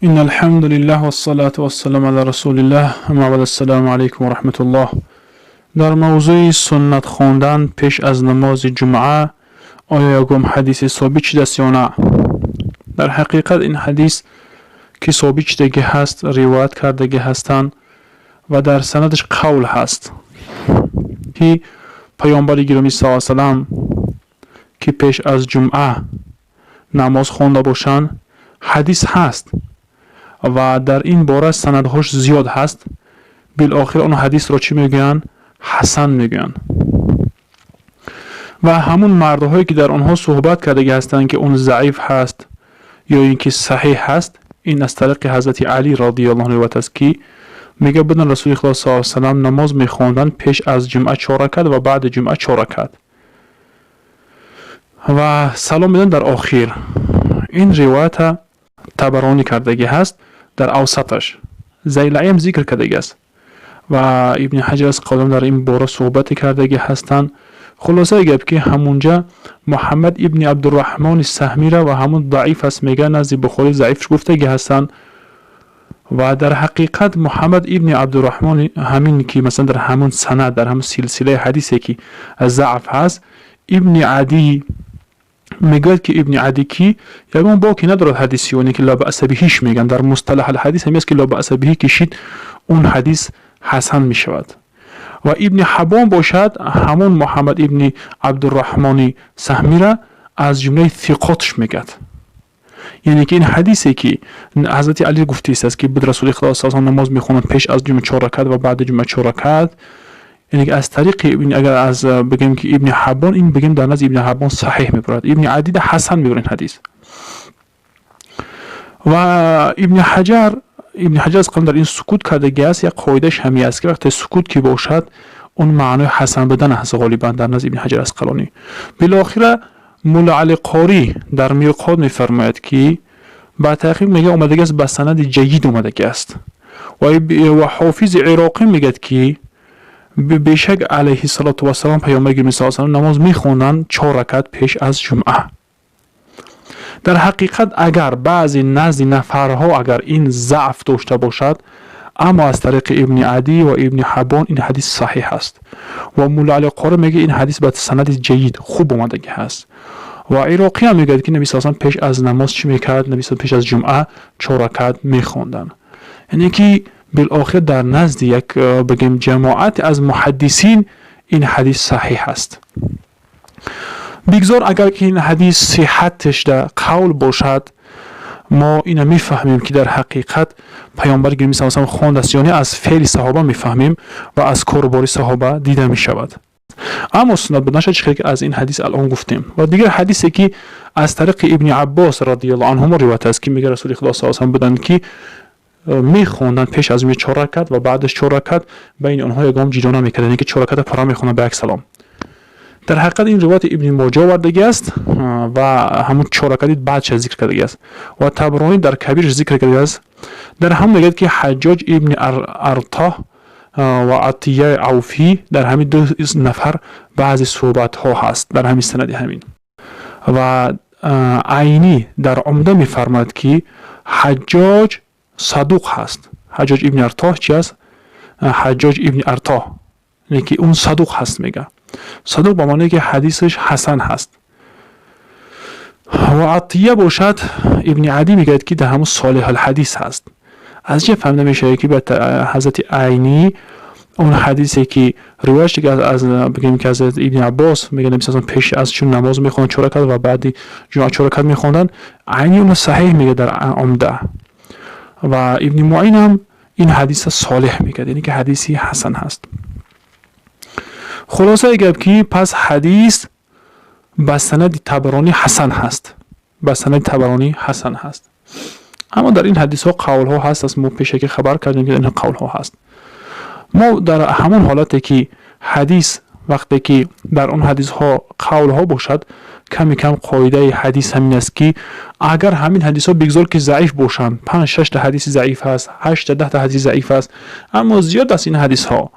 إن الحمد لله والصلاة والسلام على رسول الله، اما بعد، السلام علیکم و رحمت الله. در موضوع سنت خواندن پیش از نماز جمعه آیا یکم حدیث ثابت شده است یا نه؟ در حقیقت این حدیث که ثابت شدگی هست، روایت کردگی هستند و در سندش قول هست که پیامبر گرامی صلی الله علیه و سلم که پیش از جمعه نماز خوانده باشند، حدیث هست و در این باره سندهاش زیاد هست. بالآخر آن حدیث را چی میگویند؟ حسن میگویند. و همون مردهایی که در آنها صحبت کرده هستند که اون ضعیف هست یا اینکه صحیح هست، این از طریق حضرت علی رضی الله عنه روایت است که میگه بدن رسول خدا صلی الله علیه و سلم نماز میخواندن پیش از جمعه 4 رکعت و بعد جمعه 4 رکعت و سلام میدن در آخر. این روایت طبرانی کردگی هست در اوسطش، زیلعی هم ذکر کردگی است و ابن حجر از قولم در این باره صحبت کردگی هستند. خلاصه گپ که همونجا محمد ابن عبدالرحمن سهمی را و همون ضعیف است، میگه نزد بخاری ضعیف گفتگی هستند. و در حقیقت محمد ابن عبدالرحمن همین که مثلا در همون سند، در همون سلسله حدیثی که ضعف هست، ابن عدی میگوید که ابن عدی کی یگان باکی ندارد حدیثی اونی که لا بأس بهیش میگن. در مصطلح الحدیث همی است که لا بأس بهی کشید، اون حدیث حسن میشود. و ابن حبان باشد همون محمد ابن عبدالرحمن سهمی را از جمله ثقاتش میگد. یعنی که این حدیثی که حضرت علی گفته است که بود رسول خدا صلی الله علیه و نماز میخوند پیش از جمعه 4 رکعت و بعد جمعه 4 رکعت، یعنی که از طریق ابن، اگر از بگیم که ابن حبان، این بگیم در نزد ابن حبان صحیح میبرد، ابن عدی حسن میبرد این حدیث. و ابن حجر از قبل در این سکوت کرده است. یک قاعدهش همی است که وقتی سکوت که باشد، اون معنای حسن بدن هست غالبا در نزد ابن حجر عسقلانی. بالاخره مولا علی قاری در مرقات میفرماید که با تحقیق میگه اومدگی است، به سند جید اومدگی است. و حافظ عراقی میگه که بیشک علیه الصلاة و السلام، پیامبر گرامی صلی الله علیه و نماز میخوندن 4 رکعت پیش از جمعه. در حقیقت اگر بعضی نزد نفرها اگر این ضعف داشته باشد، اما از طریق ابن عدی و ابن حبان این حدیث صحیح است. و مولا علی قاری میگه این حدیث به سند جید، خوب اومدگی هست. و عراقی هم میگه که نبی صلی الله پیش از نماز چی میکرد؟ نبی صلی پیش از جمعه 4 رکعت میخوندن. یعنی که بالآخر در نزد یک بگیم جماعت از محدثین این حدیث صحیح است. بگذار اگر که این حدیث صحتش در قول باشد، ما اینو میفهمیم که در حقیقت پیامبر گرامی صلی الله خواند است، یعنی از فعل صحابه میفهمیم و از کاروبار صحابه دیده میشود. اما سنت بدنش چه که از این حدیث الان گفتیم. و دیگر حدیثی که از طریق ابن عباس رضی الله عنهما روایت است که میگه رسول خدا صلی الله علیه و بودند که میخوندن پیش از 4 رکعت و بعدش 4 رکعت، بین آنها یگام جدا نمیکردن، یعنی که 4 رکعت پارا میخوندن به یک سلام. در حقیقت این روایت ابن ماجه آوردگی است و همون 4 رکعت بعدش ذکر کردگی است و طبرانی در کبیرش ذکر کرده است. در هم میگه که حجاج ابن ارطاه و عطیه عوفی، در همین دو نفر بعضی صحبت ها هست در همین سند همین. و عینی در عمده میفرماد که حجاج صدوق هست. حجاج ابن ارطاه چی است؟ حجاج ابن ارطاه، یعنی که اون صدوق هست. میگه صدوق به معنی که حدیثش حسن هست. و عطیه باشد، ابن عدی میگه که در همون صالح الحدیث هست. از چه فهمیده میشه که به حضرت عینی اون حدیثی که روایت دیگه از بگیم که از ابن عباس میگه نبی صلی پیش از چون نماز میخوندن 4 رکعت و بعد جمعه 4 رکعت میخوندن، عینی اون صحیح میگه در عمده. و ابن معین هم این حدیث صالح میگه، یعنی که حدیثی حسن هست. خلاصه گپ که پس حدیث به سند طبرانی حسن هست، به سند طبرانی حسن هست. اما در این حدیث ها قول ها هست. از ما پیشه که خبر کردیم که این قول ها هست. ما در همون حالتی که حدیث وقتی که در اون حدیث ها قول ها باشد، کمی کم قاعده حدیث همین است که اگر همین حدیث ها بگذار که ضعیف باشند، 5 6 تا حدیث ضعیف هست، 8 تا 10 تا حدیث ضعیف است، اما زیاد است این حدیث ها.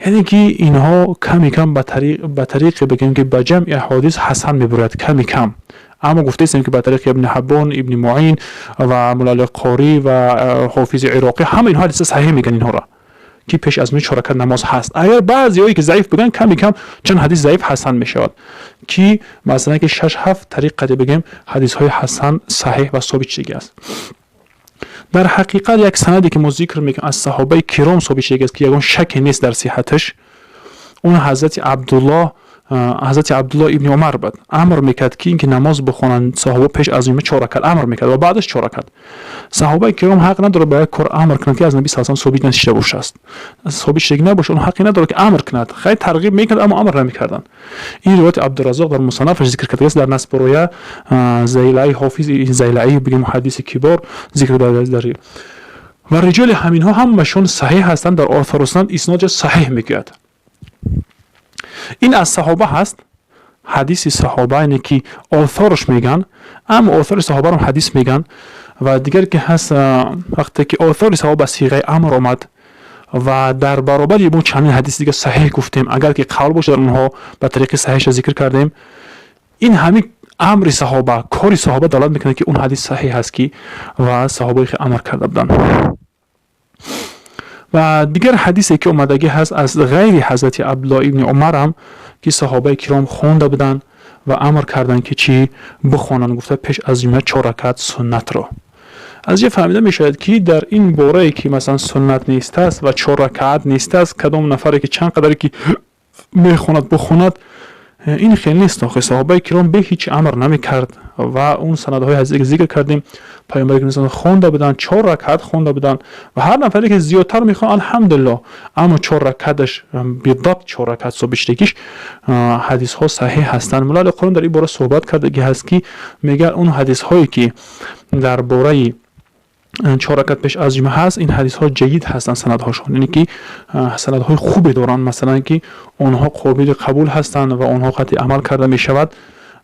Яъне ки инҳо ками кам ба тариқе бигем, ки ба ҷамъи аҳодис ҳасан мебурад ками кам. Аммо гуфтаистем, ки ба тариқи Ибни Ҳаббон, Ибни Муин ва Муллоали Қорӣ ва Ҳофизи Ироқӣ, ҳама инҳо ҳадиса саҳеҳ мегӯянд инҳоро, ки пеш аз чор ракат намоз ҳаст. Агар баъзеҳое ки заиф бигӯянд, ками кам чанд ҳадис заиф ҳасан мешавад, ки масалан ки шаш ҳафт тариқ қади бигем, ҳадисҳои ҳасан, саҳеҳ ва собит шудагӣ аст. Дар ҳақиқат, як санаде ки мо зикр мекунем, аз саҳобаи киром собит шудагӣ аст, ки ягон шаке нест дар сиҳаташ, он ҳазрати Абдуллоҳ ибни Умар буд. Амр мекард, ки инки намоз бихонанд саҳоба пеш аз ҷумъа чор ракат амр мекард ва баъдаш чор ракат. Саҳобаи киром ҳақ надорад ба як кор амр кунад, ки аз Наби с собит нашида бошааст, собит шудагӣ набошад. Он ҳаққе надорад, ки амр кунад. Хайр, тарғиб мекард, аммо амр намекарданд. Ин ривояти Абдураззоқ дар Мусаннафаш зикр кардааст, дар Насбуроя Зайлаи, Ҳофизи Зайлаи, бигем, муҳаддиси кибор зикр кардааст. Дар ва риҷоли ҳаминҳо ҳамашон саҳеҳ ҳастанд. Дар осору сунан исноҷа саҳеҳ мегӯяд. Ин аз саҳоба ҳаст, ҳадиси саҳоба, яъне ки осорш меган, аммо осори саҳобаро ҳадис меган. Ва дигар ки ҳаст, вақте ки осори саҳоба сиғаи амр омад ва дар баробари мо чандин ҳадиси дигар саҳеҳ гуфтем, агар ки қавл бошад, онҳо ба тариқи саҳеҳша зикр кардем, ин ҳамин амри саҳоба, кори саҳоба далолат мекунад, ки он ҳадис саҳеҳ аст, ки ва саҳобаи амр карда буданд. Ва дигар ҳадисе ки омадагӣ ҳаст аз ғайри ҳазрати Абдуллоҳ ибни Умарам, ки саҳобаи киром хонда буданд ва амр карданд, ки чӣ бихонанд, гуфта, пеш аз ҷумъа чор ракат суннатро. Аз ҷа фаҳмида мешавад, ки дар ин борае ки масалан суннат нестааст ва чор ракаат нестааст, кадом нафаре ки чанд қадаре ки мехонад, бихонад, ин хел нест. Охи саҳобаи киром бе ҳеҷ амр намекард ва он санадҳои ҳадисе ки зикр кардем, паёмбари хонда буданд, чор ракаат хонда буданд. Ва ҳар нафаре ки зиёдтар мехонад, алҳамдулилло, аммо чор ракаташ бидабт чор ракат собитшудагиш ҳадисҳо саҳеҳ ҳастанд. Муллоали Қуръон дар ин бора суҳбат кардагӣ ҳаст, ки мегӯяд, он ҳадисҳое ки дар бораи чор ракат пеш аз ҷумъа ҳаст, ин ҳадисҳо ҷайид ҳастанд санадҳошон, яъне ки санадҳои хубе доранд, масалан ки онҳо қобили қабул ҳастанд ва онҳо қатъи амал карда мешавад.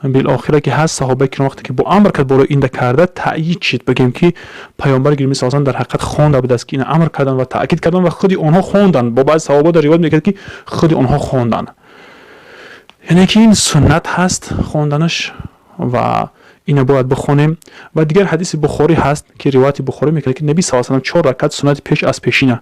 Билохира ки ҳаст, саҳобаи киром вақте ки бо амр кард, болои инда карда таъйид шид, бигем, ки паёмбари гиромӣ с дар ҳақиқат хонда будааст, ки ина амр карданд ва таъкид карданд ва худи онҳо хонданд. Бо баъзи саҳоба дар ривоят мекард, ки худи онҳо хонданд, яъне ки ин суннат ҳаст хонданаш ва ина бояд бихонем. Ва дигар ҳадиси Бухорӣ ҳаст, ки ривояти Бухорӣ мекард, ки Наби с салам чор ракат суннати пеш аз пешина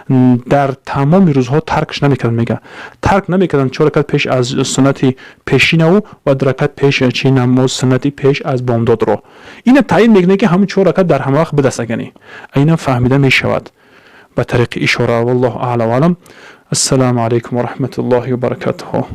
дар тамоми рӯзҳо таркш намекард. Мега, тарк намекарданд чор ракат пеш аз суннати пешинаву ва ду ракат пеш чи намоз суннати пеш аз бомдодро. Ина таъйин мекунад, ки ҳамун чор ракат дар ҳама вақт бидастагани. Инам фаҳмида мешавад ба тариқи ишора. Валлоҳу аълам. Ассалому алайкум ва раҳматуллоҳи ва баракатуҳу.